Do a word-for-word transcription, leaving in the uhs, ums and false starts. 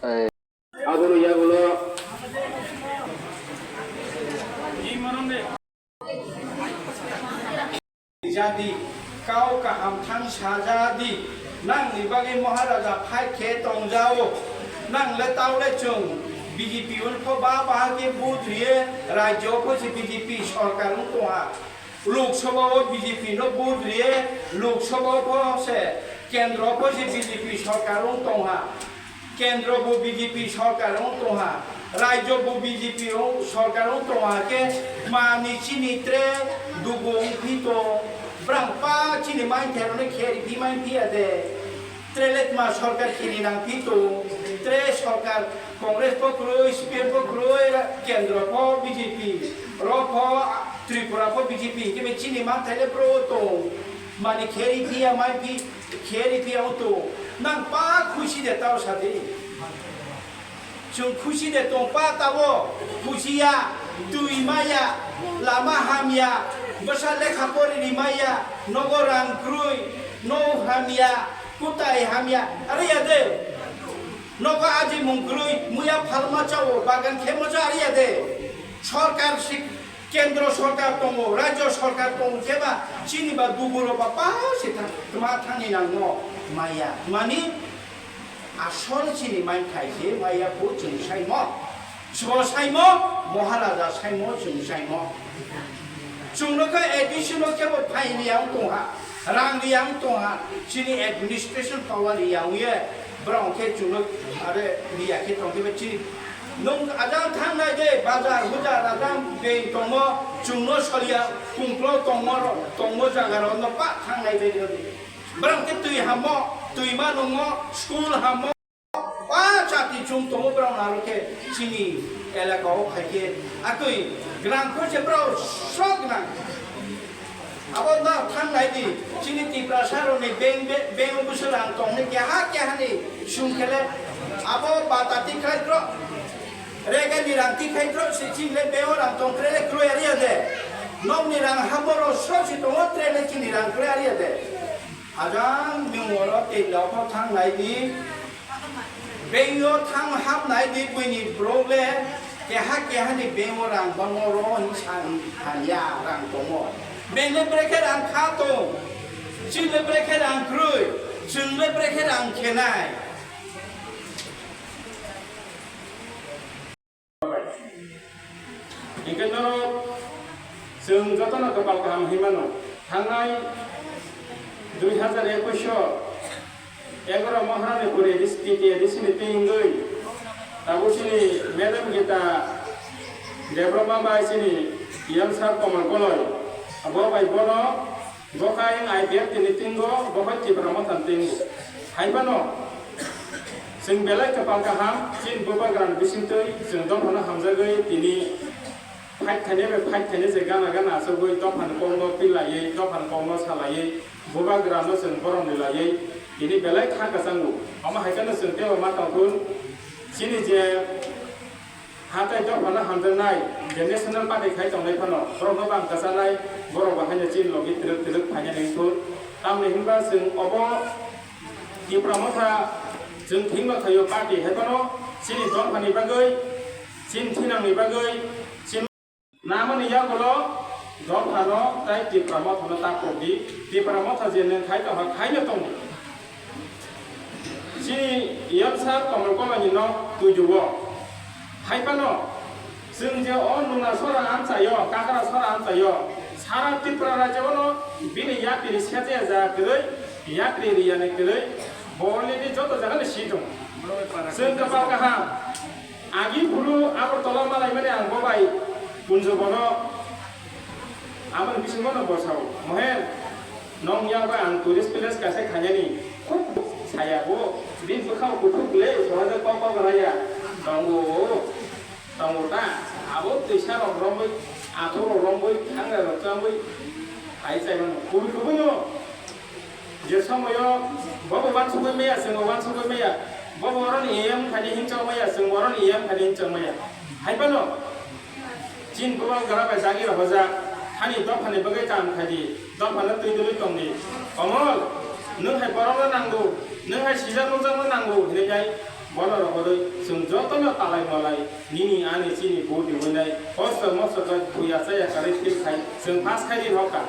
Aboni yagulo jadi kau kaham thang sajadi, nangni bagwi Maharaja fight khe tongjao, nang le taule chwng B J P uni pho ba bahai khe vote riye, rajyo pho se B J P sorkar wng tongha. Lok Sabha o B J P no vote riye, Lok Sabha o pho se kendro o pho se B J P sorkar wng tongha. Kendro bo B J P sorkar wng tongha, rajyo bo B J P wng sorkar wng tongha khe mani chini tre dugu wng phi to, brang pa chini main therno khe ri phi main phi ya de. Tre le tma sorkar khini nang phi to, tre sorkar Congress pho kwrwi, C P M pho kwrwi, ra-, kendro pho B J P, ro pho Tripura pho B J P, hinkhe be chini manthai le bro tong, mani kheri phiya, mai phi, kheri phiya o to, nang pa khusi de tao sadi. Chwng khusi de tong pa tao, khusi ya, twi maya, lama hamya, bwsa lekha pori ri maya, nogo rang kwrwi, no hamya, kutai hamya, are ya de. Nogo aji mung kwrwi, muya phalma chao, bagan khemo cha, are ya de. Sorkar sik-, Kendro sorkar tongo, rajyo sorkar tongo, khe ba chini ba duguro ba pa se thang, tma thangni nango maya. Mani asol chini main khai se maya bo chwng saimo. Sbo saimo, Maharaja saimo, chwng saimo. Chwngno khe addition o khe bo phaini yang tongha. Rang riyang tongha, chini administration power riyang ye, borok khe chwngno are riya khe tongkhe ba chini. Nwng ajang thangnai de, bazar, bujar, ajang beng tongmo, chwngno soliya, kungklo tongmo ro-, tongmo jaga rokno pa thangnai de, de, de. Borok khe twi hammo, twi ma nungmo, school hammo. Ba chati chum tongo borok naro khe chini elaka o khai khe atwi gwnang khe se borok sok gwnang. Abo no thang nai di chini Tiprasa rok ni bank, bank o bwswk rang tong ni keha keha ni sum khe le abo bata ti khai bro. Rega ni rang ti khai bro se chini le bank o rang tong khe le kroi ari ya de. Nok ni rang ha borok sok si tongo tre le chini rang kroi ari ya de. Ajang nwng oro tei nokho thang nai di, bank o thang hap nai di, buini borok le keha keha ni bank o rang bangma ro hin san hamya rang tongo. Bank le brekhe rang kha tong, chini le brekhe rang kroi, chwng le brekhe rang khenai. Hinkhe norok chwng jotono kwpal kaham hinmano. Thangnai dui hazar ekush o egaroh Maharani puri A D C, T T A D C ni twi wngwi tabuk chini Madam Gita Debbarma bai chini M Sir Komal Koloi, abo bai bono Bo kha ayang I P F T ni tingo, bo kha Tipra Motha ni tingo. Hai phano chwng belai kwpal kaham, chini bubagrani bisingtwi chwng dophano hamjagwi tini fight khainai bai fight khainai se gana gana achugwi dophani kokno pilaiwi, dophani kokno salaiwi, bubagrano chwng borom rilaiwi tini belai kha kwchango. Omo hai kheno chwng teibo ma tongthun, chini je Hatai dophano hamjaknai je National Party khai tongnai phano borokno bang kwchanai, borok bo haino chini logi twrwk twrwk phainani wngthun. Tamni hwnba chwng obo Tipra Motha chwng thwima thaio party hai phano chini dophani bagwi, chini thinangni bagwi, chini namani yagulo dophano tai Tipra Mothano ta kokdi, Tipra Motha je nwng khai tongkha khaino tongdi. Chini M Sir Komal Koloi ni no tuidu o. Hai phano chwng je o Nuna sora amchaio, Kakra sora amchaio, sara Tripura rajyo no bini yapri sejaya kwrwi, yapri riyani kwrwi, bo already joto jaga ni si tongo. Chwng kwpal kaham. Agi phuru Agartala malaimani ang bo bai punjo bono. Aboni bisingo no bosao, Mohen, nong yak bai ang tourist place kaisa khainani, khub saya bo, bini bwkhao kuthuk le, sohajak kok kok raya, tongo, tongo ta, abo twisa rok romwi, athok rok romwi, thangra rok chamwi, hai chai mano, kubui kubui no. Je somoyo bobo wansugwi maya, chwngbo wansugwi maya, bobo oroni A M khaini hinchok maya, chwngbo oroni A M khaini hinchok maya. Hai phano chini bubagra bai dagi rohorjak, hani dophani bagwi kam khaidi, dophano twi dwlwi tongdi. Komol, nwng hai borokno nango, nwng hai sijak nukjakno nango hinwi khai Bono rohorwi chwng jotono talai malai nini ani chini vote riwinai kosto mosto khe buya chaya kwrwi feel khai chwng pass khai di nokha.